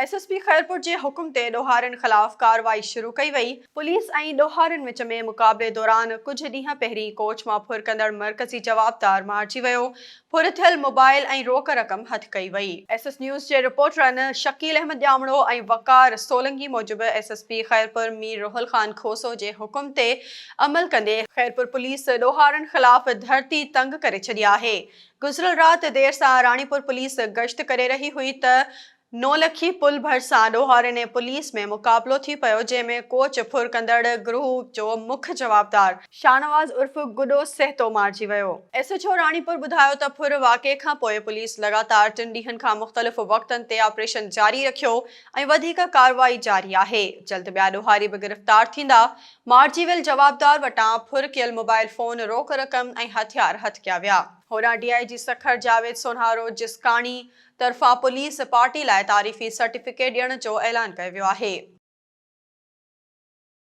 S S P Khairpur جي حڪم تي ڏوهارين خلاف ڪارروائي شروع ڪئي وئي. پوليس ۽ ڏوهارين وچ ۾ مقابلي دوران ڪجهه ڏينهن پهرين ڪوچ مان ڦر ڪندڙ مرڪزي جوابدار مارجي ويو، ڦر ٿيل موبائل ۽ روڪ رقم هٿ ڪئي وئي. ايس ايس نيوز جي رپورٽرن شڪيل احمد ڄامڙو ۽ وقار سولنگي موجب S S P Khairpur Mir Rohal Khan Khoso جي حڪم تي عمل ڪندي خيرپور پوليس ڏوهارين خلاف ڌرتي تنگ ڪري ڇڏي آهي. گذريل رات دير سان راڻيپور پوليس گشت ڪري رهي هئي ته نولکي پل ڀرسان ڏوهارين ۽ پوليس ۾ مقابلو ٿي پيو جنهن ۾ ڪوچ ڦر ڪندڙ گروهه جو مک جوابدار شاهنواز عرف گڏو سهتو مارجي ويو. ايس ايڇ او راڻيپور ٻڌايو ته ڦر واقعي کانپوء پوليس لڳاتار ٽن ڏينهن کان مختلف وقتن تي آپريشن جاري رکيو ۽ وڌيڪ ڪارروائي جاري آهي جلد ٻيا ڏوهاري به گرفتار ٿيندا مارجي ويل جوابدار وٽان ڦر ڪيل موبائل فون روڪ رقم ۽ هٿيار هٿ ڪيا ويا. هوڏانهن D I G Sukkur Javed Sonharo Jiskani طرفان پوليس پارٽي لاء تعريفي سرٽيفڪيٽ ڏيڻ جو اعلان ڪيو ويو آهي.